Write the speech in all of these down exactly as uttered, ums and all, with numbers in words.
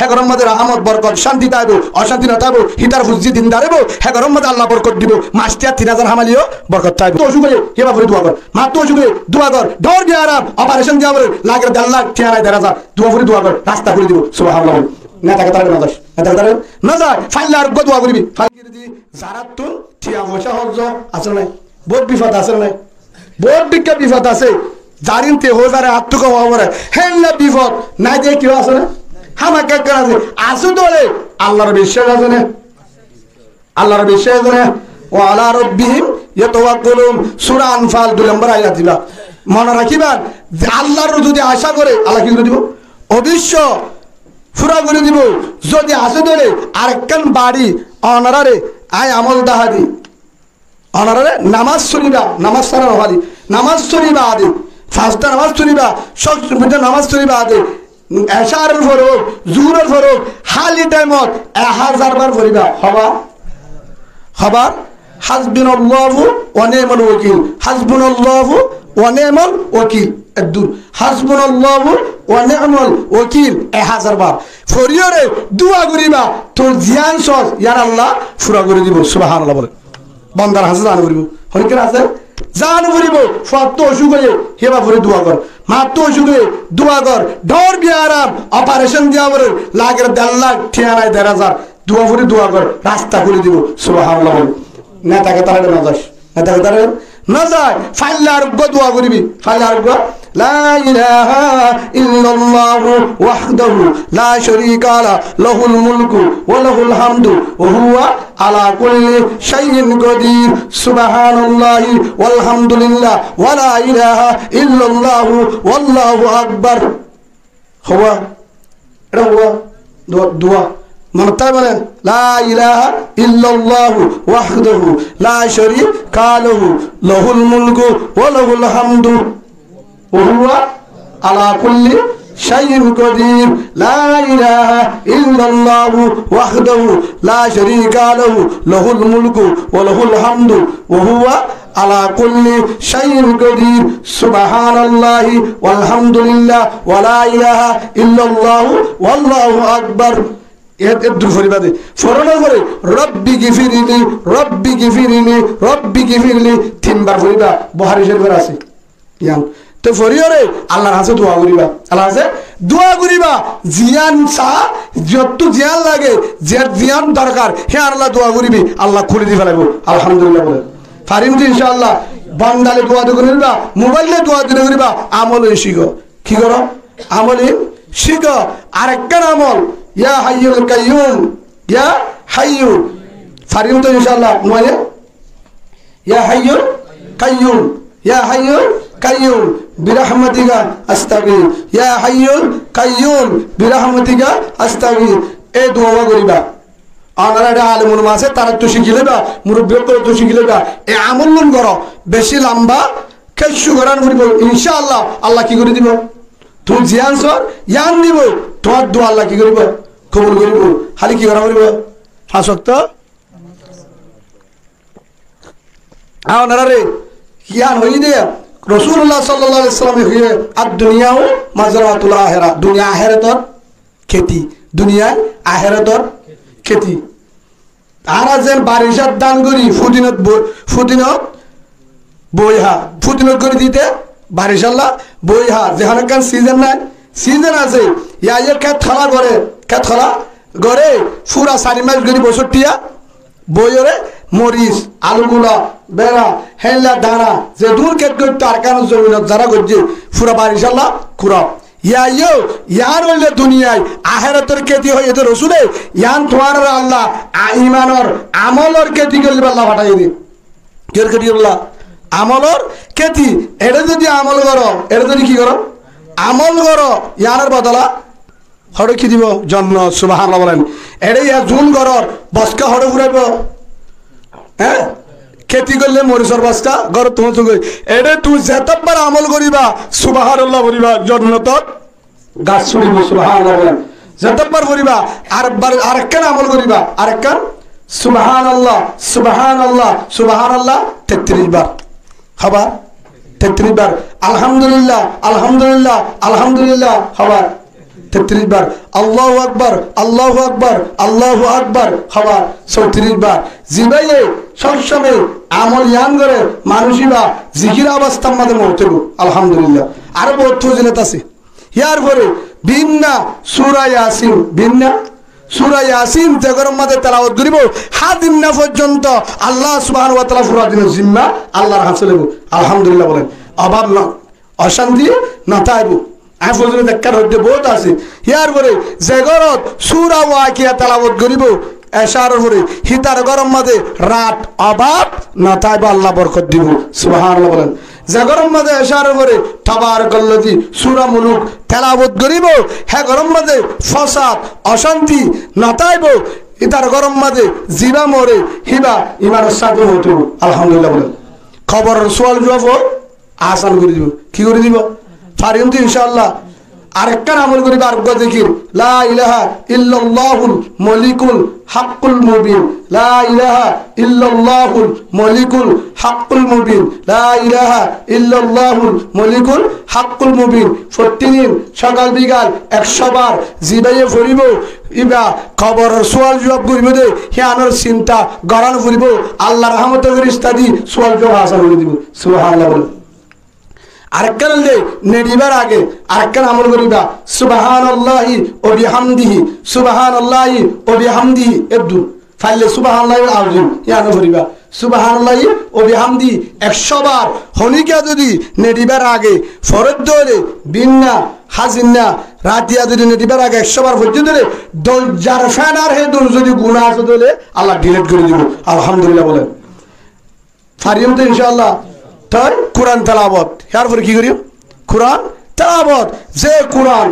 Hé gorór mazé rahámot, borkot, cánti táibo, ocánti no táibo, hítar fuain dindar óibo, hé gorór mazé Allah borkot dibo, mac tiya tin házar hámaileyó borkot táibo. Tó ocúk óile, hé bafore dua gor. Mató ocúk óile, dua gor. Dhoóñr biyaram, oparecon diya foribó, lager der lak, tiya nai der házar. Dua fori dua gor, rasta kúli dibo. Subhanallah. Neta hotá no zai, neta hotá no zai. Faille ar uggwá dua goribi. Faille zarattún tiya foicá hoór asé né nai? Bout bifot asé né nai? Bout bikká bifot asé. Zarin te hoó zare attú kó hoó fore. Hélla bifot nai de kiyó asé né? Hámaká ekkán asé. Asé dóle Allar biccác asé né? Allar biccác asé né? Wa ala rabbihim yatawakkalun. Sura Anfal dui lombor ayat iba. Mone rakíba, ze Allar zodi acá gore, Allah ki gorí dibo? Oboicco fura gorí dibo. Zodi asé dóle arekkán bari onoráre añí amol dahá di. Onoráre namás foriba, namás sára no fari, namás foriba ade, fañswakto namás foriba, cók sumita namás foriba ade, ecar fore ók, zuhuror fore ók, háli thaimot ek házar bar foriba. Hoibar, hoibar, hasbunallahu wa ni'mal wakil, hasbunallahu wa ni'mal wakil. Eddur, hasbunallahu wa ni'mal wakil, ek házar bar. Foriyóre dua goriba, tor ziyán sós, yían Allah fura gorí dibo. Subhanallah bole. Bondar hañsé zano foribo. Honikar hañsé zano foribo. Fuattú ocúk óile, hé bafore dua gor. Mató ocúk óile, dua gor. Dhoóñr biyaram, oparecon diya foribó, lager der lak, tiya nai der házar. Dua fori dua gor, rasta kúli dibo. Subhanallah bole. Neta hotá no zai, neta hotá no zai. Faille ar uggwá dua goribi. Faille ar uggwá. La ilaha illallahu wahdahu la sharika lah, lahul mulku wa lahul hamdu wa huwa ala kulli shay'in qadir. Subhanallahi walhamdulillah wa la ilaha illallahu wallahu akbar. Hoiba, eçé hoiba, dua, dua. Mone táibo né? La ilaha illallahu wahdahu la sharika lahu, lahul mulku wa lahul hamdu. وهو على كل شيء قدير. لا إله إلا الله وحده لا شريك له، له الملك وله الحمد وهو على كل شيء قدير. سبحان الله والحمد لله ولا إله إلا الله والله أكبر. Eddur foriba de. Foronor fore, "Rabbi gifirli, Rabbi gifirli, Rabbi gifirli", tinbar foriba. Buhari Corifor asé. Yián. Te foriyóre Allar hañsé dua goriba. Allar hañsé dua goriba. Ziyán sa, zottú ziyán lage, ziyán, ziyán dorkar, hé Allar dua goribi. Allah kúli di felaibo. Alhamdulillah bole. Farim de inshaAllah. Bondale dua di goriba, mobaile dua di goriba, amol oi cíko. Ki goró? Amol oi cíko. Arekkán amol. Ya Hayyul Kayyum. Ya Hayyu. Farim de inshaAllah. Muaye? يا حي قيوم، يا حي قيوم برحمتك أستغيث، يا حي قيوم برحمتك أستغيث. E dua goriba. Onora eçé alem ulama asé, tarattú cíki loiba, murubbi ókkolottú cíki loiba. E amol lun goró, beci lamba kessú gorá no foribo. InshaAllah, Allah ki gori dibo? Tuñí ziyán sor, yián dibo. Tuáñr dua Allah ki goribo? Kobul goribo. Háli ki gorá foribo? Fañs wokto. Añára re, yián hoiyé de, Rosulullah sallallahu alaihi wasallam e hoiyé, "الدنيا مزرعة الآخرة", duniya ahérator kéti, duniya ahérator kéti. Añára zen baricát dán gorí, fudinot bo-, fudinot boi há, fudinot gorí dite, baricálla boi há, zehón ekkán season nái, season asé, yá yó két hola goré, két hola goré, fura sair mac gorí bosór tiya, boiyóre moris, alugula, bera, héilla dana, zedún két goittó Arkanor zominot zará goijjé, fura baricálla kura. Yá yó, yián óilde duniyai, ahérator kéti hoiyé de Rosule, yián tuáñrare Allah, a, imanor, amolor kéti goillé Allah fathái de. Kiyór kéti goillé? Amolor kéti. Eçé zodi amol goró, eçé zodi ki goró? Amol goró, yiánor bodola hoçé ki dibo? Jonnot, subhanallah bolen. Eçé yá zun gorór, boska hoçé furaibo? Hé? Kéti goillé morisor boska, górot tuñí tugoi. Eçé tuñí zetobbar amol goriba, subhanallah foriba, jonnotot gas foribo, subhanallah bolen. Zetobbar foriba, arekbar, arekkán amol goriba, arekkán, subhanallah, subhanallah, subhanallah, tettiríc bar. Hoiba? Tettiríc bar. Alhamdulillah, alhamdulillah, alhamdulillah. Hoiba? tettiríc bar, Allahu Akbar, Allahu Akbar, Allahu Akbar, hoóiba sóttiríc bar. Zibáye sób somoi amol yián goré, manúic íba zikir abastár mazé moót óibo. Alhamdulillah. Aró bout fozilot asé. Yárfore bínna sura Yasin, bínna sura Yasin ze góror mazé telawot goríbo, há dinna foijjonto Allah subhanahu wa taala fura dinor zimma Allar hañsé loibo. Alhamdulillah bolen. Obab no, ocánti no táibo. Añí fozilot ekkán hoiddé bout asé. Yárfore ze górot sura Wakia telawot goríbo, ecár fore, hítar góror mazé rat obab no táibo, Allah borkot dibo. Subhanallah bolen. Ze góror mazé ecár fore Tabarakallazi sura Muluk telawot goríbo, hé góror mazé fosad, ocánti no táibo. Hítar góror mazé zibá more, híba imanor sáte moót óibo. Alhamdulillah bolen. Koboror sual zuab ó asan gorí dibo. Ki gorí dibo? Fariyum to incállah. Arekkán amol goríba, areggúa zikir. La ilaha illallahul malikul haqqul mubin. La ilaha illallahul malikul haqqul mubin. La ilaha illallahul malikul haqqul mubin. Fottí din sokal bikal ekcó bar zibáye foríbo, íba koboror sual zuab goríbo de, híyanor sinta gorá no foríbo. Allar rahmotor ferista di sual zuab asan gorí dibo. Subhanallah bolen. Arekkán óilde neçibar age arekkán amol goríba, Subhanallahi wa bihamdihi, Subhanallahi wa bihamdihi, eddur. Faille Subhanallahil azim, yián ó foríba. Subhanallahi wa bihamdihi ekcó bar. Honíkka zodi neçibar age foredde óile, bínna, há sinna, ratiya zodi neçibar age ekcó bar foredde óile, doijjar fénar hé dun zodi guná asé de óile, Allah delete gorí dibo. Alhamdulillah bolen. Fariyum to incállah. Toi Kuran telawot. Yárfore ki goríyum? Kuran telawot. Ze Kuran,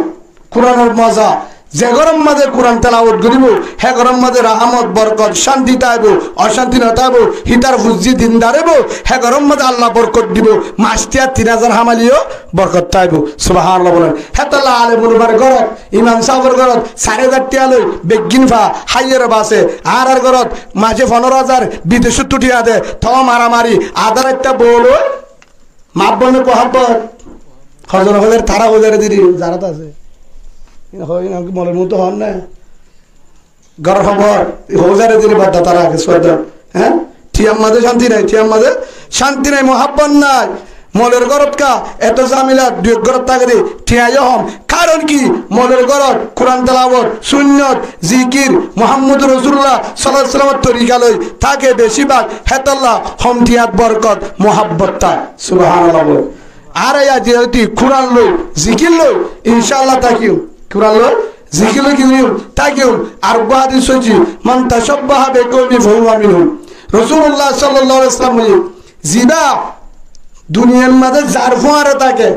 Kuranor moza. Ze góror mazé Kuran telawot goríbo, hé góror mazé rahmot, borkot, cánti táibo, ocánti no táibo. Hítar fuain zibá dindar óibo, hé góror mazé Allah borkot dibo. Mac tiyá tin házar hámaileyó borkot táibo. Subhanallah bolen. Hétolla alem ulamar górot, imam sábor górot sair házar tiyá loi beggín fa, háiyore base. Añárar górot mace fonóro házar, bidecóttu tiyá de, toó maramari, adá raitta bou loi, maábbot né muhábbot, hozor hozor tará hozare diri, zarát asé. Iín hoi, iín ki molor muúntu hoón na? Góror hóbor, hozare diri badda tará age suadda. Hé? Tiyar mazé cánti nai, tiyar mazé cánti nai, muhábbot nai. Molor górot ká eto zamela, dui ek górot táke de, tiyá yó hom. Karon ki? Molor górot Kuran telawot, sunnot, zikir, Muhammadur Rosulullah sallallahu alaihi wasallamor torika loi táke beci bák, hétolla hom tiyat borkot, muhábbot tái. Subhanallah bol. Ar aijja zodi Kuran loi, zikir loi, incállah tákiyum. Kuran loi, zikir loi ki goijjum? Tákiyum. Ar uggwá hádis óiye, "Man tashabbaha bi qawmin fahuwa minhum." Rosulullah sallallahu alaihi wasallam hoiye, zibá duniyar mazé zar fúañre táke,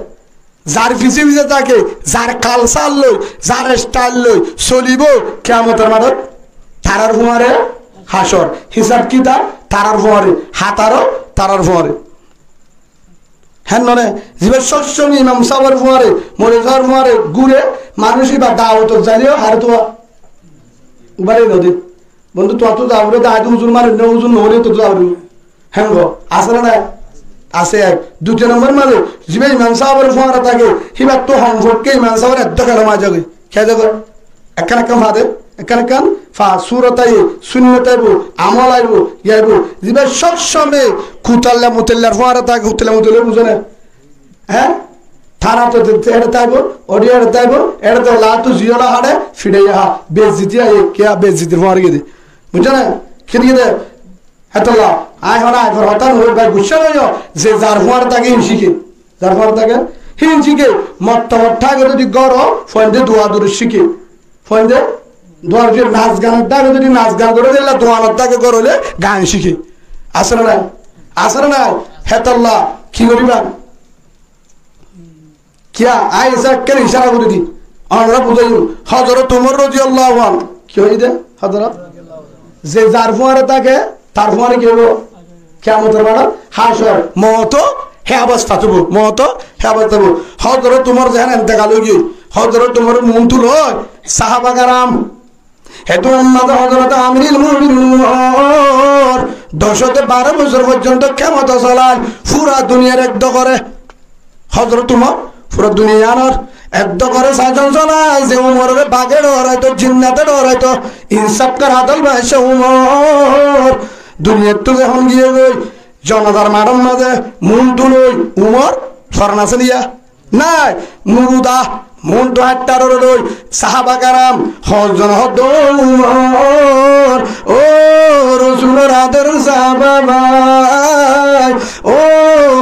zar fisé fisé táke, zar kalsar loi, zar esthail loi solibo, kiyamotor maçot tarar fúañre hácor, hisab kitab tarar fúañre, hátaró tarar fúañre. Hénnoné, zibá sób somoi imam sábor fúañre, moulovi sábor fúañre gúre, manúic íba dawotot zaileyó haré tuwa. Ubare nodi. Bondú, tuwa tu zaure dai de huzur mane, no huzur no óile tu zaure. Héngo, asé né nai? Asé ek. Duitiyo nombor maze, zibá imam sábor fúañre táke, híba tu hom fokke imam sábor eddo kela maze zagói. Kiyá zagói? Ekkán ekkán fade, ekkán ekkán fa, surot aibo, sunnot aibo, amol aibo, yá aibo. Zibá sób somoi kutalla mutalla fúañre táke, kutalla mutalla buzó né? Hé? Tara to de-, ere táibo, ori ere táibo, ere to la to ziyola hare, fire ya ha, bezziti aiye, kiya bezzitir fúañre giyé de. Buzó né? Kiyá giyé de? Hétolla, añí hon añí for hotá no hoi bái, guccá no óiyo, ze zar fúañre táke hín cíke. Zar fúañre táke hín cíke, motto mot táke zodi górot, fuainde dua durud cíke. Fuainde dua durud, nas gan táke zodi nas gan goré, zella dua not táke górot óile gan cíke. Asé né nai? Asé né nai? Hétolla ki goríba? Kiyá? Añí esa ekkán icára gorí di. Onorá buzáiyum. Hozorot Umar roziyallahu anhu. Ki hoiyé de? Hozorot? Ze zar fúañre táke, tar fúañre ki óibo? Kiyamotor maçot hácor. Moóto hé obostát óibo. Moóto hé obostát óibo. Hozorot Umar zehón entekal ói giyé, Hozorot Umar muúntu loi, sahaba keram, hétun mazé Hozorot Amirul Mu'minin Umar doc de baró bosór foijjonto kemot solail, fura duniyar ek dogore. Hozorot Umar fura duniyanor Eddó goré sajon sona ze Umororé bage dhoraito, jinnate dhoraito, insáf kor adol bacca Umor. Duniyaittú zehón giyé goi, jonazar maçor mazé muúntu loi Umor foran asé niya? Nái, muruda muúntu añttaroré loi sahaba keram hozzon hoddé, "Ó Umor, ó Rosulor ador sahaba bái, ó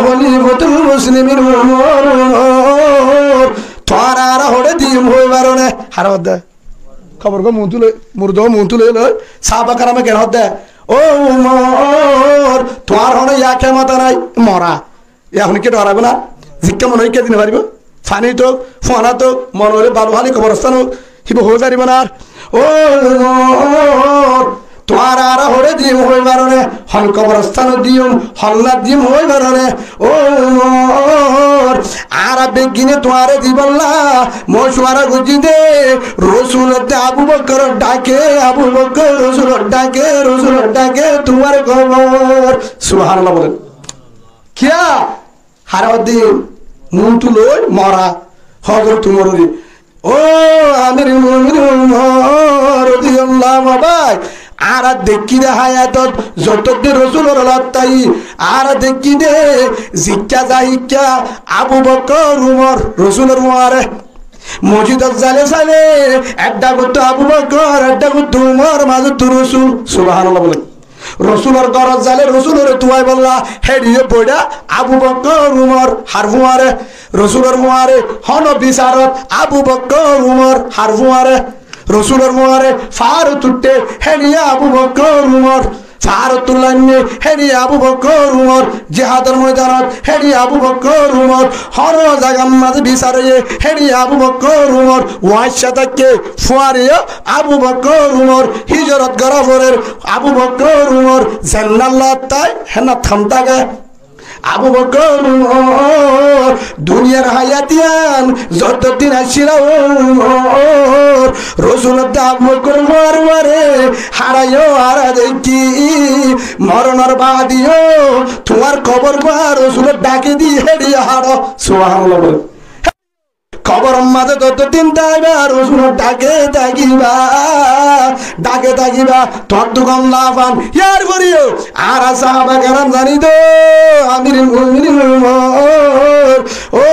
holifatul muslimin Umor, Umor, tuáñre añára hoçé diyum hoi faroné?" Hare hoddé? Kobor gán muúntu loi, murda gán muúntu loi loi sahaba kerame ken hoddé? "Ó Umor, tuáñr hono kemota nái, mora." Ehón ki dhoraibó na? Zikká mone hoó ikká di no faribó. Faní tók, fuana tók, mone hoilé balu háli koborostán ók, híba hoi faribó na ar. "Ó Umor, tuáñre añára hoçé diyum hoi faroné, hon koborostánot diyum, hon lat diyum hoi faroné? Ó Umor, añára beggíne tuáñre dibolla mocuwara goijjí dé, Rosul hoddé Abu Bokkor dháke, Abu Bokkor Rosulor dháke, Rosulor dháke tuáñr kobor." Subhanallah bolen. Kiyá? Hare hoddé muúntu loi mora Hozrot Umororé. Ó Amirul Muminin Umor rodiyallahu anhu bái, añára deikkí dé hayatot zoto din Rosulor lat táki, añára deikkí dé zikká za hikká Abu Bokkor Umor Rosulor fuare. Mosjidot zaile saile ek dhak ottu Abu Bokkor, ek dhak ottu Umor, mazottú Rosul. Subhanallah bolen. Rosulor górot zaile Rosuloré tuwaibolla, héçiyo boiçá Abu Bokkor Umor, har fuare. Rosulor fuare hono bisarot Abu Bokkor Umor, har fuare. Rosulor fuare faárot uçé, héçiyo Abu Bokkor Umor. Faárot tulla ainné, héçiyo Abu Bokkor Umor. Jihador moidanot, héçiyo Abu Bokkor Umor. Hono zagar mazé bisar óiye, héçiyo Abu Bokkor Umor. Uáñcca táikke, fuareyo Abu Bokkor Umor, hijrot gorá forer Abu Bokkor Umor, zennat lat tái, hennat ham táke Abu Bokkor Umor. Duniyar hayat yián zoto din accíl Umor, Rosul hoddé Abu Bokkor fuar fuare, háçaiyo añára deikkí, moronor baade yó tuáñr kobor fuar Rosulor dháke di héçiyo háço. Subhanallah bolen. Koboror mazé zoto din táiba, Rosulor dháke tákiba, dháke tákiba, tuáñttu gom lafan. Yar fore yó añára sahaba keram zani dé, Amirul Muminin Umor, ó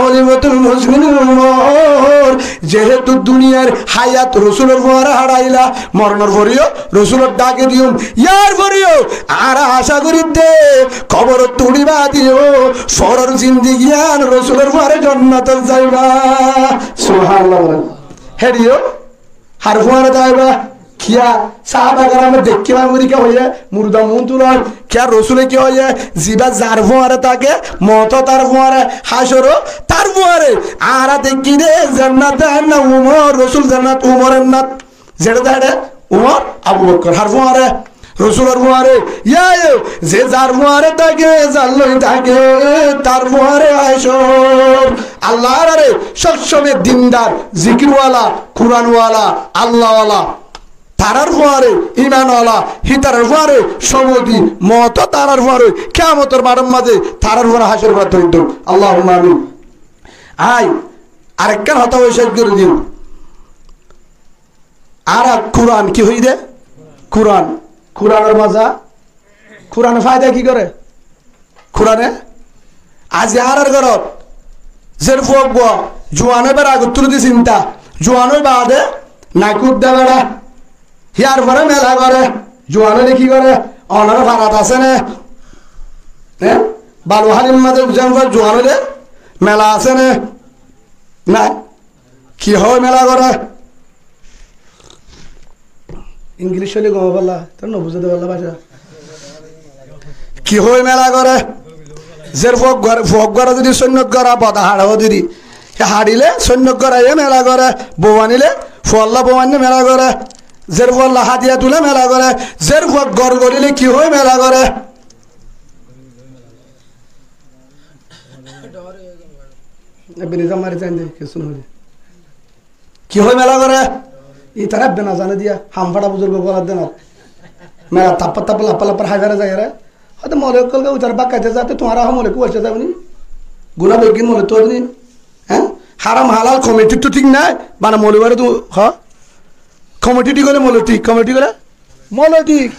holifatul muslimin Umor, zehetu duniyar hayat Rosulor fuare háçaila, moronor fore yó Rosulor dháke diyum. Yar fore yó añára acá gorí dé, koborot uçí baade yó foror zindigi yián Rosulor fuare jonnatot zaiba. Subhanallah bolen. Héçiyo har fuare táiba. Kiyá? Sahaba kerame deikkí fán gorí kiyá hoiyé, murda muúntu loi. Kiyá Rosule ki hoiyé? Zibá zar fuare táke, moto tar fuare, hácoro tar fuare. Añára deikkí dé zennat, zennat Umor, Rosul zennat, Umor ennat. Zeçé zeçé Umor, Abu Bokkor, har fuare, Rosulor fuare, yá yó, ze zar fuare táke, zar loi táke, tar fuare hácor. Allah añárare sob somoi dindar, zikirwala, Kuranwala, Allahwala, tarar fuare, imanwala, hítarar fuare, somodi, moto tarar fuare, kiyamotor maçor mazé tarar fuare hácor fúra toufik douk. Allahumma amin. Ai, arekkán hotá hoi céc gorí dim. Añára Kuran ki hoiyí dé? Kuran. Kuranor maza. Kurane faida ki goré? Kurane aijja añárar górot zer fua uggúa juan óibar agottú zodi sinta, juan ói baade naik uddé beça. Yar fore mela goré. Juan óile ki goré? Onor farat asé né? Hé? Balu hálir mazé uzen fua juan óile mela asé né? Nai. Ki hoó mela goré? Ingilic óile gom óibolla, tar no buzé de balla báca. Ki hoó mela goré? Zer fua uggúare, fua uggúare zodi sóinnot gorá, boda haçe zodi, hé haçile sóinnot gorá ye mela goré, bou anile fualla bou ainne mela goré, zer fualla hadiya dile mela goré, zer fua gór goríle ki hoó mela goré? Ebbe nizam mari zain de, kessú no hoile. Ki hoó mela goré? Ítara ebbe no zane diya, ham faça buzurgo golar de no. Mela tappar tappar lappar lappar hái fare zai re. Hoito mole ókkol ge uitar bakkaite zate tuáñra ho mole ku asé zaibo ni? Guna beggín mole to ni? Hé? Háram halal komiti tu thík nái, bana moloi bare tu, há? Komiti thík óile moloi thík, komiti óile moloi thík.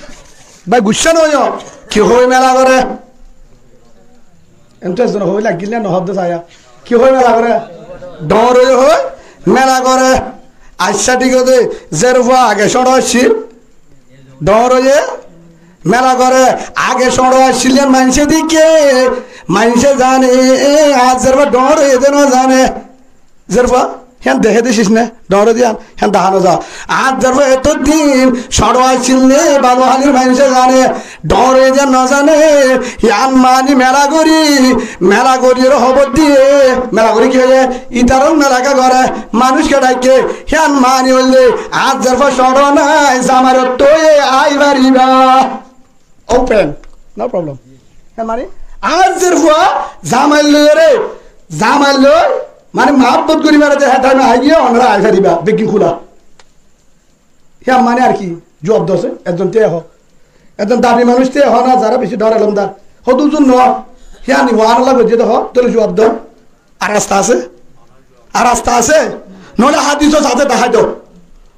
Bái, guccá no óiyo, ki hoói mela goré? Ente ezzone hoói lagile no hoódde saiyá. Ki hoói mela goré? Dhoóñr óiye hoói mela goré. Aiccá, thík asé, zerfua age cóñço accíl, dhoóñr óiye mela goré. Age cóñço accíl yían maincé deikke, maincé zane, añár zerfua dhoóñr óiye de no zane. Zerfua, hían deké de cíc né, dhoóñr óiye de yían, hían dahá no za. Añár zerfua eto din cóñço accíl de, bála hálir maincé zane, dhoóñr óiye de yían no zane, hían mani mela gorí, mela gorí ere hóbor diyé, mela gorí ki óiye, ítarar mela goré, manúic ke dhaike, hían mani óilde, añár zerfua cóñço nái, zamai ottu óiye ai faribá. Open, no problem. Hé mani, añár zerfua zamai loi re, zamai loi, mani muhábbot gorí fare de, hé thaim aiyé, onora ai faribá, beggín kúla. Hé mani ar ki, juab dose, ezzon te hoó. Ezzon dabi manúic te hoó na, zará beci dhoóñr elomdar. Hoó de uzur no, hé ani wánolla goijjé de hoó, tóile juab do. Ar rasta asé? Ar rasta asé? Noóile hádisot asé dahái do.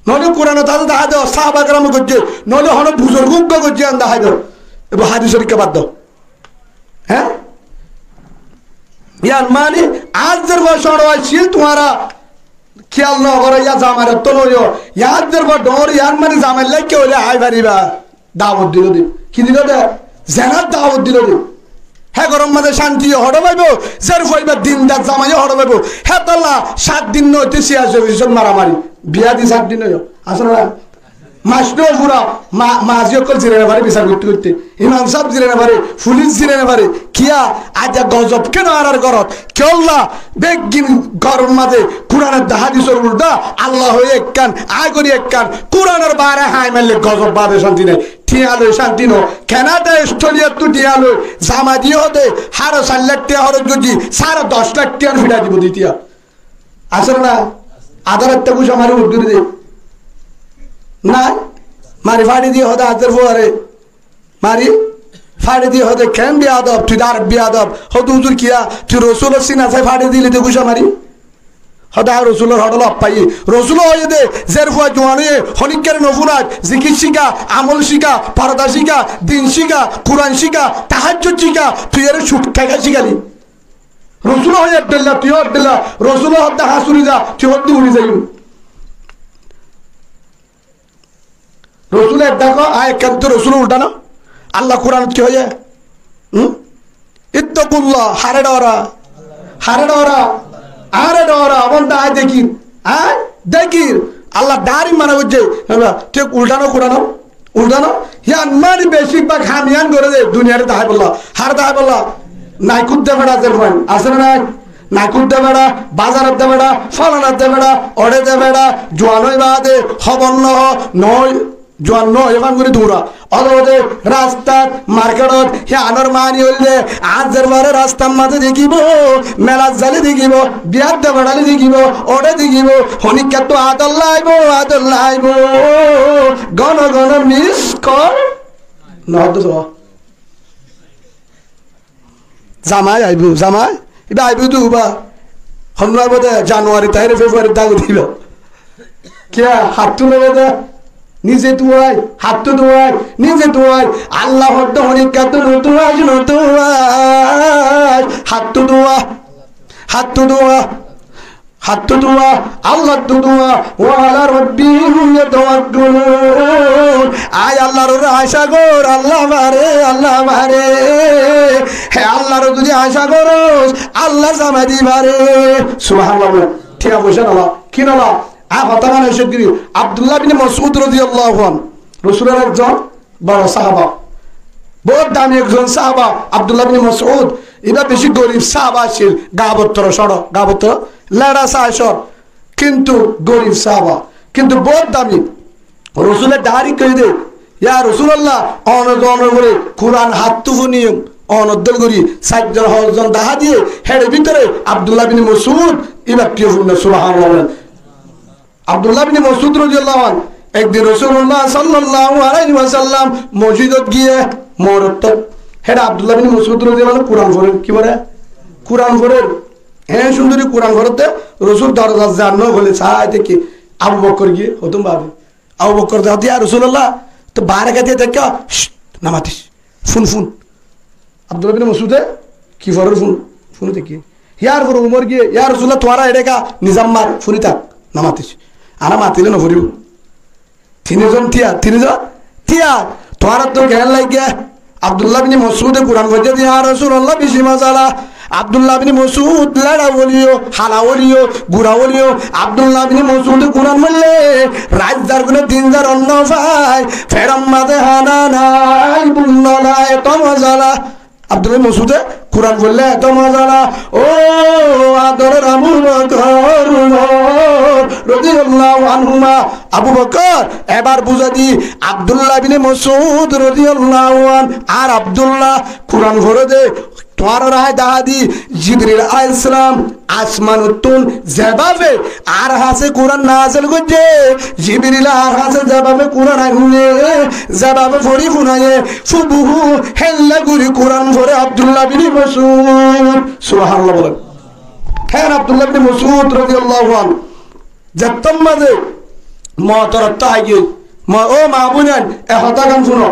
Noóile Kuranot asé dahái do, sáhaba kerame goijjé. Noóile honó buzurge uggúa goijjé, yián dahái do. Ebbe hádisor ikká bad do. Hé? Yián mani, añár zerfua cóñço accíl, tuáñra kiyal no goró, yián zamai ottu no óiyo. Añár zerfua dhoóñr, yián mani zamai loi ki óile ai faribá. Dawot dilo de. Ki dilo de? Zenar dawot dilo de. Hé góror mazé cánti yó hoçé faibo, zerfua ibá dindar zamai yó hoçé faibo. Hétolla sát din no óite siyasi ofisot maramari. Biyá di sát din óiyo. Asé né nái? Mac no fura, ma-, mazi ókkol zirái no fare bisar goitte goitte. Imam sáb zirái no fare, fulic zirái no fare. Kiyá? Aijja gozob kiyá no añárar górot? Kiyólla beggín góror mazé Kuran ar hádisor uldha, Allah hoiyé ekkán, añí gorí ekkán, Kuranor baáre hañi maille gozob bade cánti nái. Thiañ loi cánti no. Kenada, Australiattú thiañ loi, zamai diyé hoó de, háro sair lak thiañ hóros goijjí, sáre doc lak thiañ fiçai dibo de thiañ. Asé né nái? Adár ekká gucá mari uddúri de. Nái? Mari façi diyé hoó de adár fuare. Mari façi diyé hoó de, ken biyadob, tui de ar biyadob. Hoó de uzur kiyá, tui Rosulor sina sai façi dili de gucá mari. Hoó de, añí Rosulor hoçé loffaiyí. Rosule hoiyé de, zerfua juan óiye, honíkkare no fúnais, zikir cíka, amol cíka, forda cíka, din cíka, Kuran cíka, tahajjud cíka, tui ere cuk táka cíkali. Rosule hoiyé ek dhoilla, tui ó ek dhoilla. Rosule hoó de hañs uri za, tui hoó de uri zaiyum. Rosule edda hoó, añí ekkán to Rosule uldha no? Allah Kuranot ki hoiyé? Hum? Ittaqullah, haré dhora, haré dhora, haré dhora, banda añí dekir, añí dekir. Allah dhari mana goijjé, Allah, thík uldha no Kuranot, uldha no? Yián mani beci bák ham yián goré de, duniyare daháibolla, haré daháibolla, nai kudde fera zer fuain, asé né nái? Naikut de beça, bazarot de beça, folanar de beça, oçe de beça, juan ói baade hóbor no, no, juan no ói fán gorí duñra. Óde óde rastat, marketot, híyanor mani óilde, añár zerfuare rastar mazé dekíbo, melat zaile dekíbo, biyat de beçaile dekíbo, oçe dekíbo, honikkattú ador laibo, ador laibo, gono gono miss call. No, hoddé só. Zamai aibó, zamai. Ibá aibó de uibá. Honnúa aibó de, Januari táire Februari tágo de ibá. Kiyá, hattú loibo de? Nize duwai, hattú duwai, nize duwai. Allah hoddé honikkattú no duwai, no duwai. Hattú duwa, hattú duwa. Hattú duwa, Allattú duwa, wa ala rabbihim yatawakkalun. Añí Allar uore aca gorí, Allah fare, Allah fare. Hé Allar uore zodi aca goros, Allah zamai di fare. Subhanallah. Tiya foisa nola, ki nola? Añí hotá gán cót gorí. Abdullah bin Mas'ud radiyallahu anhu, Rosulor ekzon boro sahaba. Bout dami ekzon sahaba, Abdullah bin Mas'ud. Ibá beci gorib sahaba accíl, gabottoro cóñço, gabottoro leça saicor, kintu gorib sahaba, kintu bout dami. Rosule direct hoiyé de, "Ya Rosulallah, onor, onor uore Kuran hattú funiyum, onor dóilla gorí." Sair zon, fañs zon dahá diyé, hér bútore Abdullah bin Mas'ud, ibá tiyó funno, subhanallah. Abdullah bin Mas'ud radiyallahu anhu, ekdin Rosulullah sallallahu alaihi wasallam mosjidot giyé, morottot. Héçe Abdullah bin Mas'ud radiyallahu anhu Kuran forer, ki forer? Kuran forer. Hé cúndori Kuran foredde, Rosul dorozar zar no hole sai deki Abu Bokkor giyé, hotum babe. Abu Bokkor de, "Ya Rosulallah, to bare gadiye dekka, shh, no matis, fun, fun." Abdullah bin Mosud e ki forer fun, fun deki. Yar fore Umor giyé, "Ya Rosulallah, tuáñra eçe ka nizam mar, funi tak, no matis. Ana matile no foribo." Tinizon tiyar, tinizon tiyar. Tuáñrattú keén lage? Abdullah bin Mosud e Kuran foijje de, "Ya Rosulallah, beci moza la." Abdullah bin Mosud lera óliyo, hala óliyo, gura óliyo. Abdullah bin Mosud e Kuran foille, rait zar gune din zar onno fai, feçor maze hána nai, bunno nai, eto moza la. Abdullah bin Mosud e Kuran foille eto moza la. Ó adoror Abu Bokkor, Umor rodiyallahu anhuma. Abu Bokkor, ebar buzai di, Abdullah bin Mosud rodiyallahu an, ar Abdullah Kuran fore de, tuáñrar añí dahá di, Jibril aláihissalam asmanottún zebabe añár hañsé Kuran nazel goijje, Jibril añár hañsé zebabe Kuran ainne, zebabe fori funaye, hubuhu hélla gori Kuran fore Abdullah bin Mosud. Subhanallah bolen. Hé Abdullah bin Mosud rodiyallahu anhu, zettót maze moutor ottó aigiyói, mo-, ó maa boinain, e hotágan funo,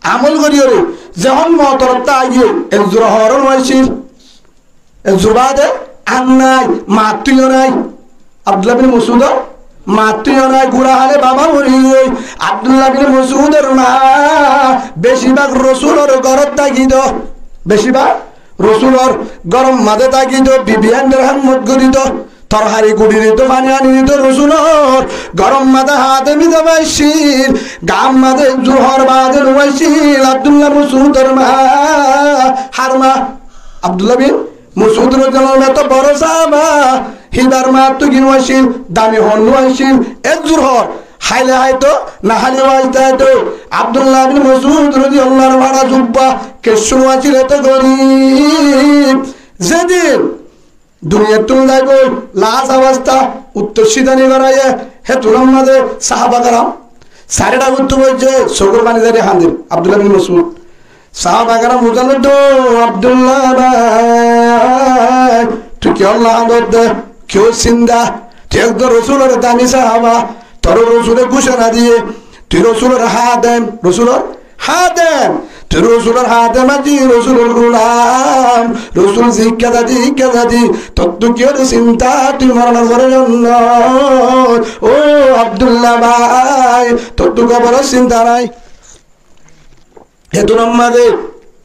amol goríyore, zehón moutor ottó aigiyói, e zura horon waicil. E zubade ar nai, mattú yó nai. Abdullah bin Mosudor mattú yó nai, gura hale baba mori giyói. Abdullah bin Mosudor ma beci bák Rosulor górot tákito. Beci bák Rosulor góror maze tákito, bibi aindor hédmot gorito. Torhari guri dito, fani ani dito, Rosulor góror maze hadem hísabe aiccíl, gaar maze zuhor bade no aiccíl. Abdullah Mosudor ma, hár ma? Abdullah bin Mosud rodiyallahu anhu eto boro sáhaba, híbar mattú ki no accíl, dami hon no accíl, ek zur hor, háile háito, na háile waste háito. Abdullah bin Mosud rodiyallahu anhu fára zubba, kessú no accíl, eto gorib. Zedin duniyattún zaiboi, las abasta, uttor sidani goráiye, hétunor maze sáhaba keram sairó dhagottú boijje, sókor fani zari hañdir, Abdullah bin Mosud. Sáhaba keram buzán dó, "Abdullah bái, tui kiyólla hañdós de? Kiyór sinta? Tui ekzon Rosulor dami sáhaba, toré Rosule gúcona diye, tui Rosulor hádem, Rosulor hádem, tui Rosulor hádem así, Rosulor gulam, Rosul ze ikká zadi, ikká zadi, tottú kiyór sinta, tui moronor fore zonnot? Ó Abdullah bái, tottú koboror sinta nai?" Hétunor maze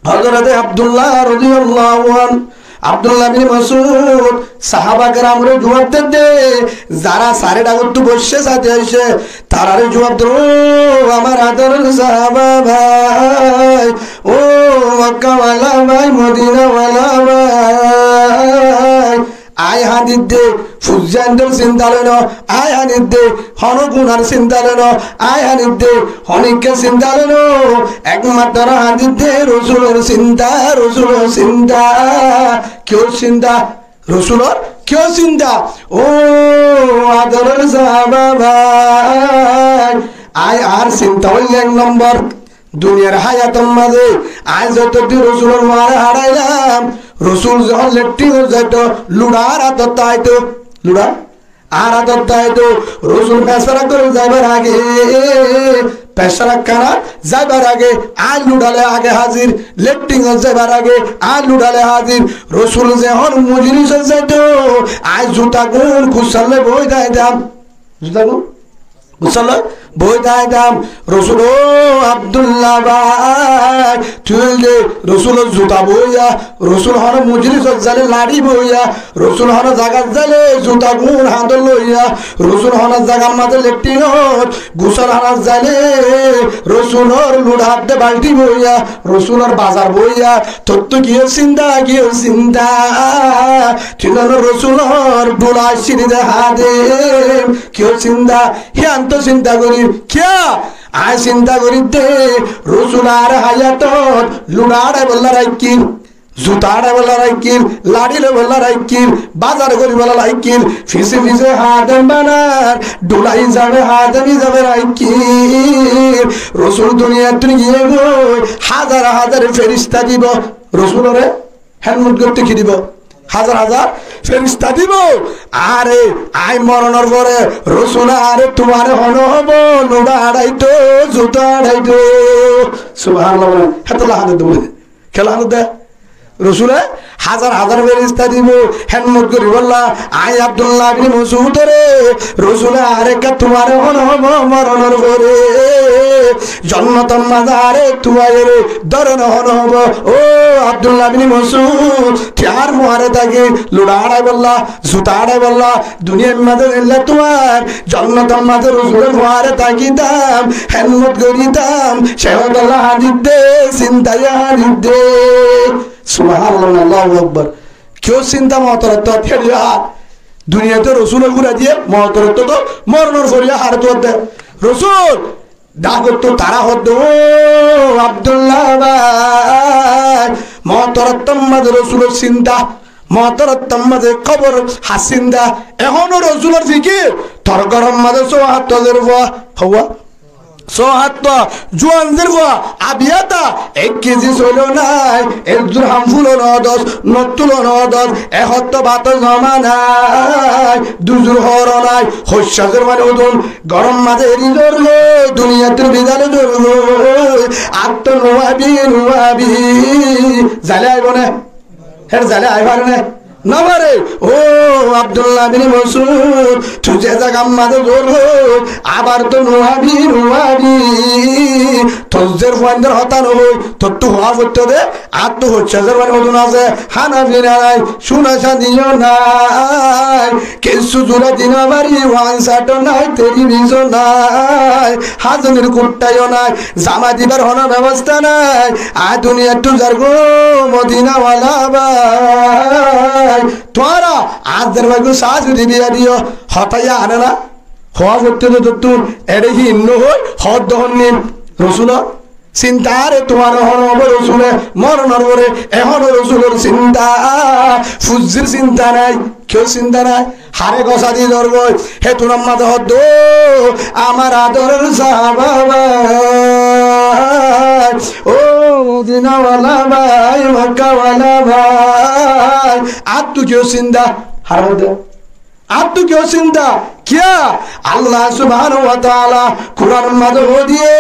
Hozorote Abdullah rodiyallahu anhu, Abdullah bin Mosud, sáhaba keramore juab der de, zará sairó dhagottú boicce sáte aiccé, tarare juab der, "Ó amár adoror sáhaba bái, ó Mokka wala bái, Modina wala bái, añí hañdir de fuain dor sinta loi no, añí hañdir de hono gunar sinta loi no, añí hañdir de honikka sinta loi no, ekmatro hañdir de Rosulor sinta, Rosulor sinta." Kiyór sinta? Rosulor kiyór sinta? Ó adoror sáhaba bái, añí, añár sinta óilde ek nombor, duniyar háyator maze añí zoto din Rosulor muáre háñçailam, Rosul zehón letrinot zaito, luça añár átot táito, luça añár átot táito. Rosul fecáb gorí zaibar age, fecáb kánat zaibar age, añí luça loi age házir, letrinot zaibar age añí luça loi házir. Rosul zehón mojlisot zaito, añí zuta gún gussá loi boói táitam. Zuta gún gussá loi boói táitam. Rosul, ó Abdullah bái, tui óilde Rosulor zuta boóiya, Rosul hono mojlisot zaile laçi boóiya, Rosul hono zagat zaile zuta gún hañdot loiya, Rosul hono zagar maze letrinot gusol hána zaile Rosulor luça de balti boóiya, Rosulor bazar boóiya, tottú kiyór sinta, kiyór sinta? Tui zano Rosulor dhula accíl de hádem, kiyór sinta? Híyan to sinta gorir. Kiyá? Añí sinta gorir de Rosul añár háyatot luça añçáibolla raikkíl, zuta añçáibolla raikkíl, laçi loibolla raikkíl, bazar goríbolla raikkíl, fise fise hádem banar, dhula hísabe, hádem hísabe raikkíl. Rosul duniyattún giyé goi, házar házar ferista dibo Rosulore hédmot goitté. Ki dibo? Házar házar ferista dibou. Are, añí moronor fore Rosule are tuáñre hone hobo, luça añçaito, zuta añçaito. Subhanallah. Hétolla hane dibou. Kiyólla hane de? Rosule házar házar ferista dibou, hédmot goríbolla. Añí Abdullah bin Masudore Rosule are ekka tuáñre hone hobo, moronor fore jonnotor maze are tuáñre dóre no hone hobo. Ó Abdullah bin Masud, tui añár fuare táki luça añçaibolla, zuta añçaibolla, duniyair maze zailla tuáñr jonnotor maze Rosulor fuare tákitam, hédmot gorítam, céhotolla hañdidde, sintaye hañdidde. Subhanallah, Allahu Akbar. Kiyór sinta? Motor ottu héçe hár. Duniyait Rosulor fura diye, motor ottu moronor fore hár tuáñr de. Rosul, Dhákottu tará hoódde, "Ó Abdullah bái, motor ottor maze Rosulor sinta, motor ottor maze kobor hár sinta, ehóno Rosulor zikir, tor góror maze só hañtto zerfua, houwa, só hañtto juan zerfua, abiyata, ek kezi soilo nái, ek zur ham fulo no dos, nottúlo no dos, ek hottó báto zoma nái, dui zur hóro nái, hoicca zor mane udun, góror maze eri zor goi, duniyaittú bidai loi zor goi, ar to nuabi, nuabi." Zaile aibo né? Hér zaile ai fare né? No fare. Ó Abdullah bin Masud, tui ze zagar maze zor goi, abar to nuabi, nuabi. Tor zerfuaindor hotá no hoi, tottú hoá foitto de, ar to hoicca zor mane udun asé, hána fina nái, cúna cándiyo nái, kessú zura di no fari, wan sáto nái, telibizon nái, házonir kutthayo nái, zama dibar hono bebosta nái. Añí duniyaittú zargói, Modinawala bái, tuáñra añár zerfuaggúa sá zudi biya diyo. Hotá yián né na? Hoá foitto de tottún, ere híin no hoi, hoódde hon nin? Rosulor sinta. Are tuáñre hone hobo Rosule, moronor fore, ehóno Rosulor sinta, fuzzir sinta nái, kiyór sinta nái? Hare gosá di zor goi, hétunor maze hoódde, "Ó amár adoror sáhaba bái, ó Modinawala bái, Makkawala bái, añáttu kiyór sinta?" Hare hoódde, "Añáttu kiyór sinta?" Kiyá? Allah subhanahu wa taala Kuranor maze hoódde,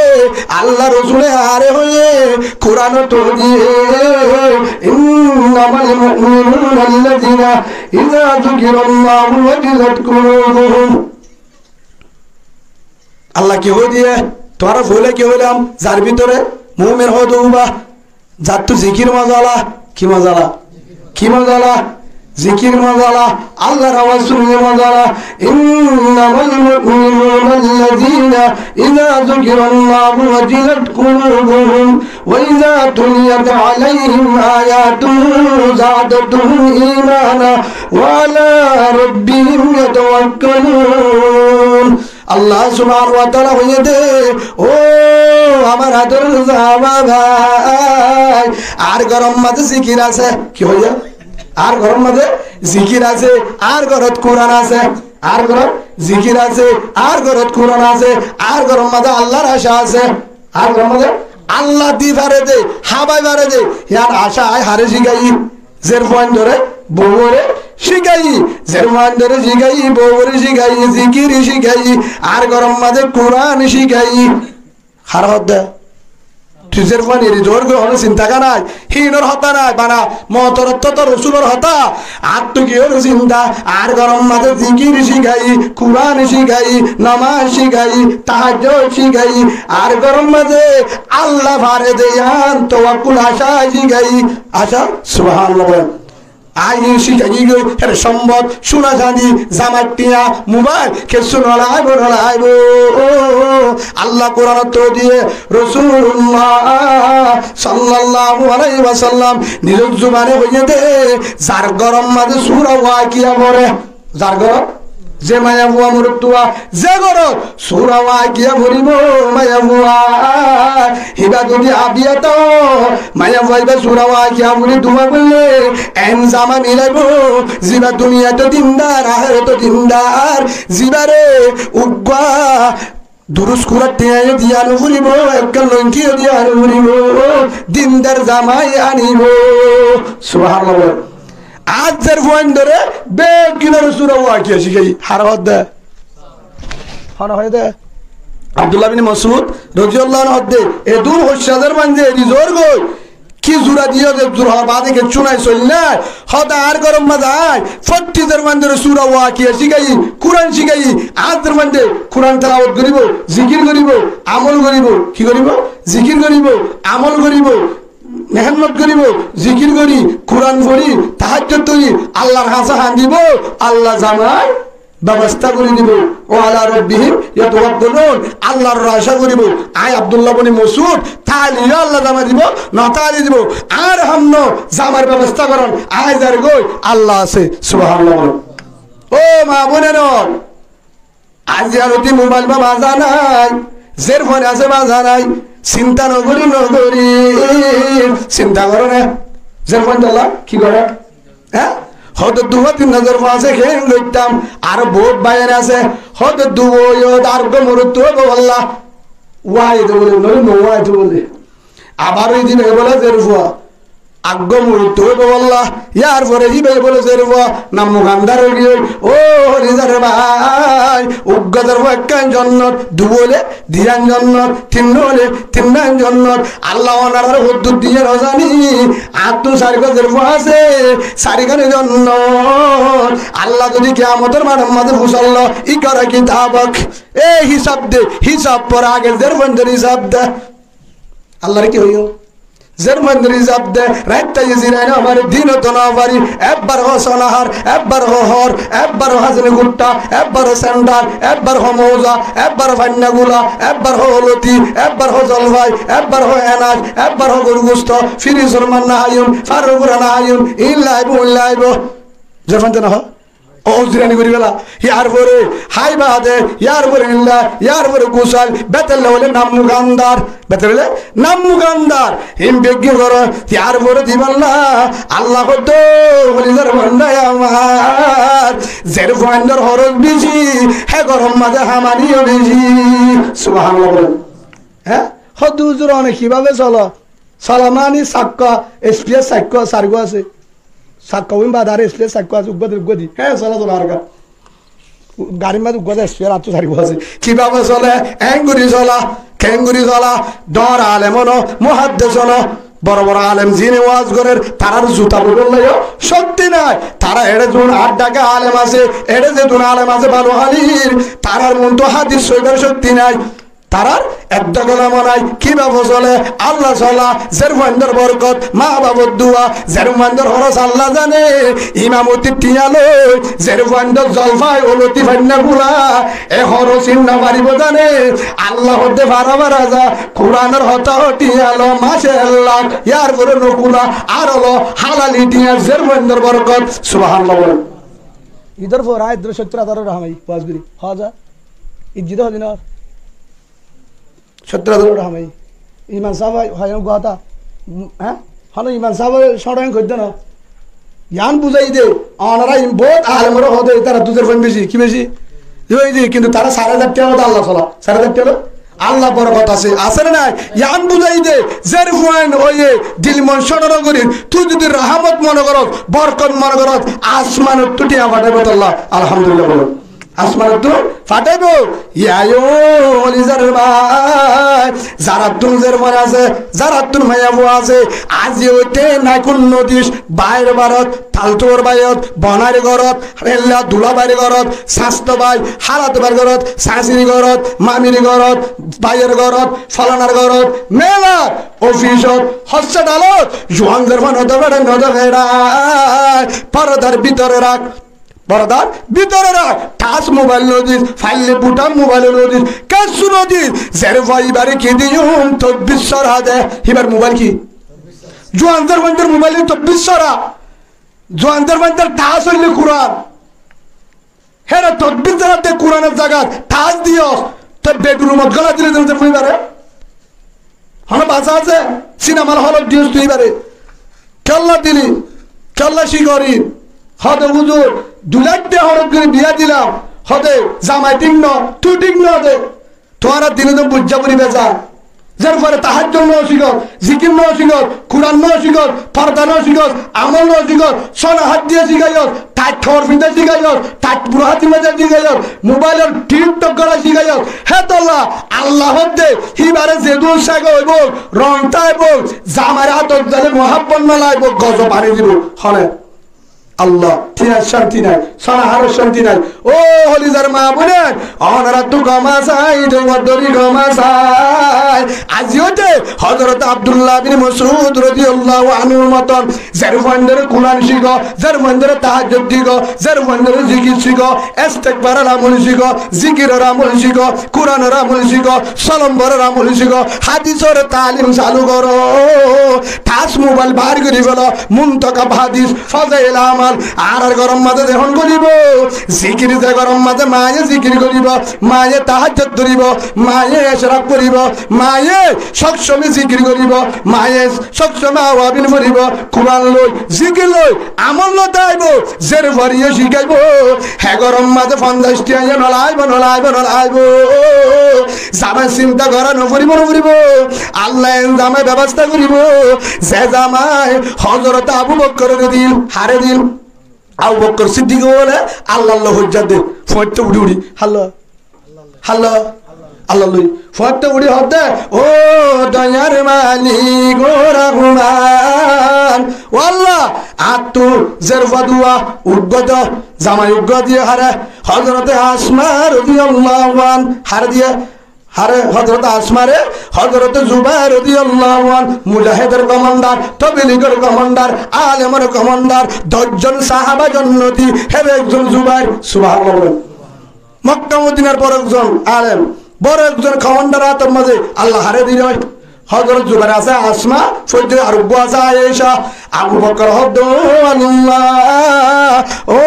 Allah Rosule añáre hoiye, Kuranot hoódde, "إنما المؤمنون الذين إذا ذكر الله وجلت قلوبهم." Allah ki hoódde? Tuáñra foila ki hoilam? Zar bútore mumin hoódde uba, zattú zikir mazala, ki mazala? Ki mazala? Zikir mazala, Allahr awaz súnile mazala. إنما المؤمنون الذين إذا ذكر الله وجلت قلوبهم وإذا تليت عليهم آياته زادتهم إيمانا وعلى ربهم يتوكلون. Allah subhanahu wa taala hoiyé de, "Ó amár adoror sáhaba bái, añár góror maze zikir asé." Ki hoiyé? Añár góror maze zikir asé, añár górot Kuran asé, añár górot zikir asé, añár górot Kuran asé, añár góror maze Allahr acá asé, añár góror maze Allah di fare de, hábai fare de, yián acá añí hare cíkaiyí? Zerfuaindore, bouwore cíkaiyí, zerfuaindore cíkaiyí, bouwore cíkaiyí, zikir cíkaiyí, añár góror maze Kuran cíkaiyí. Hare hoódde? Tui zerfuain eri zor goi, hono sinta nái, híinor hotá nái, bana motorot to Rosulor hotá. Añáttu kiyór sinta? Añár góror maze zikir cíkaiyí, Kuran cíkaiyí, nomaz cíkaiyí, tahajjud cíkaiyí, añár góror maze Allah fare de yián tawakkul, acá cíkaiyí. Acá, subhanallah. Añí cíkaiyí goi, hér sombot, cúna candi, zamar tiañ, mobail, kessú no laibo, no laibo. Allah Kuranot hoódde, Rosulullah sallallahu alaihi wasallam nizor zubane hoiyé de, zar góror maze Sura Wakia fore, zar górot, ze maiyafua morotfua, ze górot Sura Wakia foribo maiyafua, híba zodi abiyata ó, maiyafua íba Sura Wakia fori dua goille, en zama milaibo, ziba duniyait dindar, ahératot dindar, zibare uggwá durus kurar tiañ diya no foribo, ekkán longiyó diya no foribo, dindar zamai anibo. Subhanallah. Añár fuaindóre beggúnore sura wakiya cíkaiyí. Hare hoódde? Hone hoódde? Abdullah bin Masud rodiyallahu anhu hoódde, edún hoiccá zerfuain ze eri zor goi, ki zura diyó ze zur hoór baade kessú nai, soil nai. Hoódde añár góror mazé añí fottí zerfuaindóre sura wakiya cíkaiyí, Kuran cíkaiyí, añár zerfuainde Kuran telawot goríbou, zikir goríbou, amol goríbou. Ki goríbou? Zikir goríbou, amol goríbou. Mehénnot goríbou, zikir gorí, Kuran forí, tahajjud forí, Allar hañsé hañdibou, Allah zamar bebosta gorí dibou. Wa ala rabbihim yatawakkalun, Allar uore acá goríbou. Añí Abdullah bin Masud táile yó Allah zama dibou, no táile dibou. Añár hamno zamar bebosta goron, añí zargói, Allah asé. Subhanallah boló. Ó maa boináin, aijja loti mobail ba mazé nai, zerfuain asé mazé nai, sinta no gorí, no gorí, sinta goró né? Zerfuain tolla ki goré? Hé? Hoto duwa tin zerfuain asé, keén goittám, aró bout báiyain asé, hoto duwa óiye, ar uggwá morottu óibo bolla, wáiye de bóle, no, no wáiye de bóle. Abar ói dibo bóle zerfua. Uggwá morottu óibo bolla, yar fore híba bóle zerfua, nam mukandar ói giyói. Ó holizarar bái, uggwá zerfua ekkán jonnot, duwa óile duwán jonnot, tinná óile tinnán jonnot. Allah onorare hoddúr diyé no zani, añáttu sairgwá zerfua asé, sairgwá jonnot. Allah zodi kiyamotor maçor mazé fusállo, اقرأ كتابك, e hísab de, hísab por, age zerfuaindór hísab de. Allare ki hoiyó? Zerfuaindór hísab de, raitta aijja zirai no fari, dinot no fari, ebbar hoó sonahar, ebbar hoó hór, ebbar hoó hasini gutta, ebbar hoó sendar, ebbar hoó mouza, ebbar hoó fainna gula, ebbar hoó oloti, ebbar hoó zolfai, ebbar hoó enac, ebbar hoó goru gusto, firi surma no háiyum, faror gura no háiyum, in laibo, in laibo. Zerfuaindór no hoó? Ó, ó zirani gorí fela. Yar fore hái baade, yar fore illa, yar fore gusail, beter loi óile nam mukandar. Beter loi óile nam mukandar. Hín beggún goró, yar fore dibálla. Allah hoddé, holizar banda amar. Zerfuaindór horos beci, hé góror mazé hamani yó beci. Subhanallah bolen. Hé? Hoddé huzur one kibábe solo? Sola mani sakka, spare sakka, sairgwá asé. Sakka uin baade ar spare sakka asé, uggwá de uggwá di. Hé, sola sola ar ga. Garir mazé uggwá de spare, ar to sairgwá asé. Kibábe sole, engorí sola, kengori sola, dóñr alem óno, muhaddes óno, boro boro alem zine waz gorer, tarár zuta bodolaiyo cokti nai. Tará eçe zun ar dhaka alem asé, eçe zedun alem asé Baluhalir, tarár muntu hadis soibar cokti nai. Tarár eddo golamo nai, kibá fosole, Allah sola, zerfuaindor borkot, maa bafor dua, zerfuaindor horos Allah zane, imamotir tiañ loi, zerfuaindor zolfai oloti fainna gula, e horos in no faribo zane, Allah hodde fara fara za, Kuranor hotá o tiañ lo, mace ek lak, yar fore no kula, ar olo halali tiañ zerfuaindor borkot, subhanallah bole. Idor fore añí idor sottor hazar ore hamai, waz gori, haza, ijjit hodin ar. Sottor hazar ore hamai. Imam sáb hoiye, hoiye gota. Há? Hano imam sáb hoiye, cóñço hoiye, hoiye na. Yián buzai de, onora im bout alem ore hoó de, tara duzor fán beci, ki beci? Oi de, kintu tara sare hazar tiañ lo Allah sola. Sare hazar tiañ lo Allah borkot asé, asé ne nai? Yián buzai de, zerfuain óiye, dil mon cóñço no gorir, tui zodi rahamot mone goros, borkot mone goros, asmanottu tiañ fataibo tolla. Alhamdulillah bolo. Asmanottú fataibo, yaiyo, oli zaror bái, zarattún zerfuain asé, zarattún maiyafua asé, aijja óite nai kun nodis, bair barot, taltuwar baiyot, bonair gorot, ella dulabair gorot, sasto bái, halato bair gorot, sasir gorot, mamir gorot, baiyor gorot, folanar gorot, mela, ofisot, hospitalot, juan zerfuain óde fare, no óde fare, pordar bútore rak. Pordar bútore rak, tas mobail no dis, faille butan mobail no dis, kessú no dis, zerfua ibare ki diyum, todbir sora de, ibar mobail ki? Juan zerfuaindor mobail todbir sora. Juan zerfuaindor tas óile Kuran. Here todbir zara de Kuranor zagat, tas diyos, toi bedrumot gola dile de zerfua ibare. Hono basa asé, sinema hol ot diyos tui ibare. Kiyólla dili, kiyólla cíkori, hoó de huzur, dui lak tiañ horot gori biya dilam, hoó de zamai thík no, tui thík no de. Tuáñra dine dun buijja foriba za. Zerfore tahajjud no cíkos, zikir no cíkos, Kuran no cíkos, forda no cíkos, amol no cíkos, sóna hát diye cíkaiyos, tait hóor findá cíkaiyos, tait buro háti maze cíkaiyos, mobailor TikTok gora cíkaiyos, hétolla Allah hoódde, híbare zedún sega óibo, rong táibo, zamair átot zaile muhábbot no laibo, gozob aní dibo. Hone? Allah, tiyar cánti nai, sóna háror cánti nai. Ó holizar maa boinain, ónorattú gom asái, dóri gom asái. Aijjó de Hozrot Abdullah bin Masud rodiyallahu anhur moton, zerfuaindóre Kuran cíko, zerfuaindóre tahajjud cíko, zerfuaindóre zikir cíko, istigfaror amol cíko, zikiror amol cíko, Kuranor amol cíko, solomboror amol cíko, hádisor taalim salu goró. Tac mobail baár gorí félo, Muntakab Hádis, Fozail Amal, añárar góror mazé zehón goríbo, zikir ze góror mazé maáye zikir goríbo, maáye tahajjud goríbo, maáye ecraf goríbo, maáye sób somóy zikir goríbo, maáye sób somóy awabin foríbo, Kuran loi, zikir loi, amol loi táibo, zerfuariyé cíkaibo, hé góror mazé fonzaic tiañ yó no laibo, no laibo, no laibo. Zamai sinta gora no foribo, no foribo. Allah en zamai bebosta goribo. Ze zamai Hozrot Abu Bokkore dil, hare dil. Abu Bokkor Siddik bole Allah loi hojja de. Fuañtte uçí uçí. Halla. Halla. Allah loi. Fuañtte uçí hoódde, "Ó doyar malik, ó Rahman. Ó Allah, añáttu zerfua dua uggúa do, zamai uggúa diye hare." Hozrote Asma rodiyallahu anha, hare diye, hare Hozrote Asmare, Hozrote Zubair rodiyallahu anhu, mujahédor komandar, tobligor komandar, alemor komandar, doc zon sahaba jonnoti, hébe ekzon Zubair, subhanallah bole. Mokka Modinar boro ekzon alem, boro ekzon komandar átor mazé Allah hare dile. Hozrot Zubair asé, Asma, foijje ar uggúa asé Aisha. Abu Bokkor hoódde, "Ó Allah, ó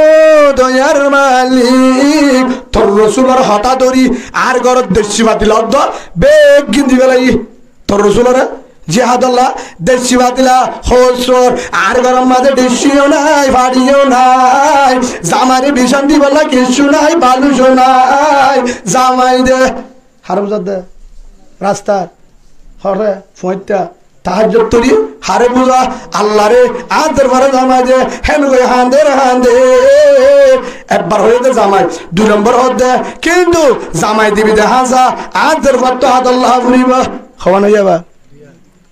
doyar malik, tor rosulor hotá dóri añár górot decci batila hoódde beggín di félaiyi. Tor rosulore jihadolla decci batila hoór, añár góror mazé decci yó nái, façi yó nái, zamaire bisándi bolla kiccú nái, baluc yó nái, zamai de." Hare buzadde? Rastar. Hore, fuañtta. Tahajjud fori, hare buza, Allare, añár zerfuare zamai de, hén goi hañde re hañde. Ekbar hoiyé de zamai. Dui lombor hoódde, kintu zamai dibi de hañsa, añár zerfuattú adolla foribo. Hoba no yaba?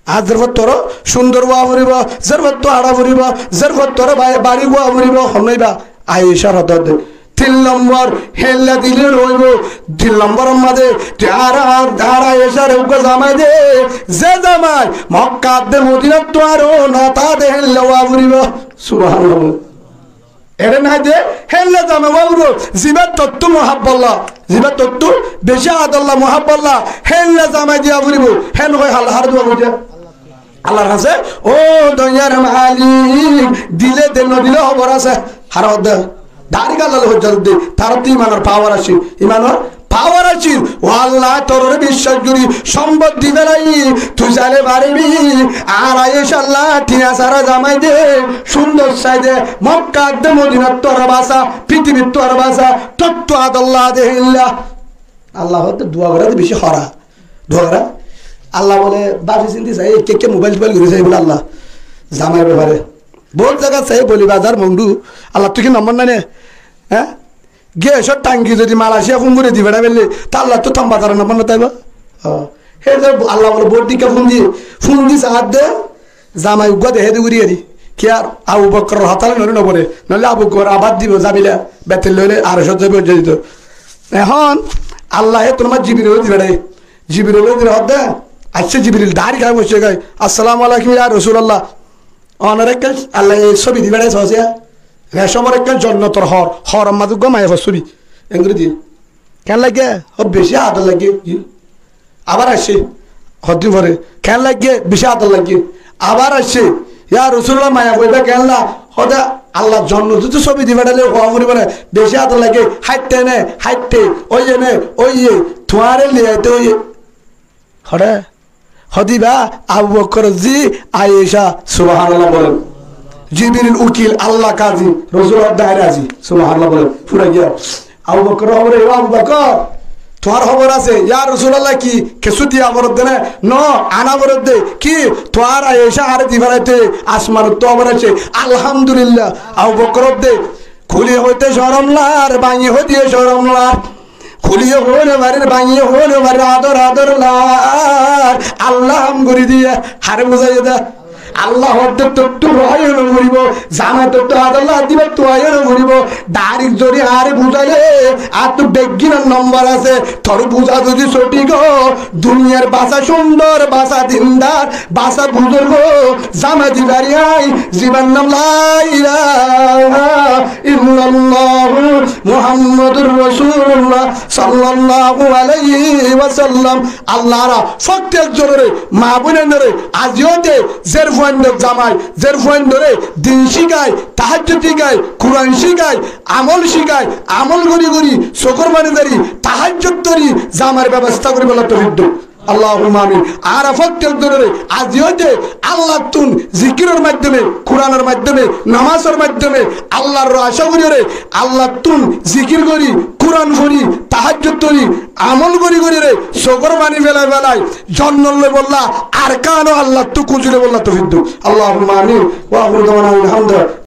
Añár zerfuattú aró cúndor ówa foribo, zerfuattú añça foribo, zerfuattú aró ba-, barik ówa foribo, hon no iba? Aishar hotá de. Tin lombor, hélla dile no óibo. Tin lomboror mazé, te añára, añára Aishare uggúa zamai de, ze zamai Mokka de Modinattú aró no táke de hélla ówa foribo. Subhanallah. Ere nái de, hélla zamai ówa foribo, zibá tottú muhábbolla, zibá tottú beci adolla muhábbolla, hélla zamai diya foribo, hén hoi hal-, hare dua goijje. Allar hañsé, "Ó doyar malik, dile de, no dile hóbor asé." Hare hoódde, dairek Allar loi hojja de, tar to imanor pawar accíl, imanor pawar accíl. "Ó Allah, torore biccác gorí, cómbot di félaiyi, tui saile faribi, añára Aisha, tiañ sára zamai de, cúndor sai de, Mokka de Modinattú aró basa, fitibittu aró basa, tottú adolla de hélla." Allah hoódde dua gorá de beci hora. Dua gorá. Allah bole báfi sinti sai, ekka ekka mobail tobail gorí sai bole Allah. Zamair befare. Bout zagat sai, Boli Bazar, Mondu. Allattú ki nombor nai né? Há? Gésor tangi zodi Malaysia fún gorí di félai felle, te Allattú Tambazaror nombor no táibo? Ó. Hé ze Allah bole bout dikka fún di, fún di saádde, zamai uggúa dehé de gorí eri. Kiyá, Abu Bokkor hotá loi no fore. Noóile Abu Bokkor abad dibo, zabila, betel loile ar cót zaibo, zaibo. Ehón Allah e tor mazé Jibril di félai. Jibril di félai hoódde, aiccé Jibril, dairek aiyé boiccé goi. "Assalamu alaikum ya Rasulallah. Onor ekkán Allah e sóbi di félai sosiya. Recómor ekkán jonnotor hóor, hóoror mazé uggúa maiyafua sóbi." Engori di. Keén lage? Ó beci ador lage. Abar aiccé. Hoddin fore. Keén lage? Beci ador lage. Abar aiccé. "Ya Rasulallah, maiyafua ibá keénlla?" Hoódde, "Allah jonnotottú sóbi di félaiye, hoó foribo né, beci ador lage, háitte né, háitte, óiye né, óiye, tuáñre liyaite óiye." Hoçé? Hoódde ibá Abu Bokkor zi Aisha, subhanallah bolen. Jibril ukil, Allah kazi, Rosul dair azi, subhanallah bolen. Fura giya. Abu Bokkor hóbor, "Ó Abu Bokkor, Tuáñr hóbor asé, ya Rosulallah, ki kessú diya foredde né? No, ana foredde. Ki? Tuáñr aiyé añáre di felaito, asmanottú hóbor aiccé. Alhamdulillah. Abu Bokkor hoódde, kúli hoité corom lar, báñgi hoité corom lar. Kúliye hoói no farir, báñgiye hoói no farir, ador ador lar. Allah ham gorí diye, añáre buzáiye dé. Allah hoódde tottú hoói no foribó, zamai tottú ador lar diba tuáiyo no foribó. Darik zori añáre buzáile, añáttu beggínor nombor asé. Tor buzá zodi sóthik ó, duniyar basá cúndor, basá dindar, basá buzurg, zamai di fari añí, zibar nam la ilaha illallahu Muhammadur Rasulullah sallallahu alaihi wasallam. Allahr fottek zonore, maa boinore, aijja óite zer fuaindor zamai, zer fuaindore din cíkai, tahajjud cíkai, Kuran cíkai, amol cíkai, amol gorí gorí, sukor faní zari, tahajjud gorí, zamar bebosta goríbolla toufik douk. Allahumma amin. Añára fottek zonore aijja óite Allahttu zikiror maiddome, Kuranor maiddome, nomazor maiddome Allahr acá goríyore, Allahttu zikir gorí, Kuran fori, tahajjud fori, amol gorí goríyore, sukor faní felai felai, jonnot loibolla arkan ó Allahttu kúzi loibolla toufik douk. Allahumma amin. Wa akhiru da'wana anil hamdu.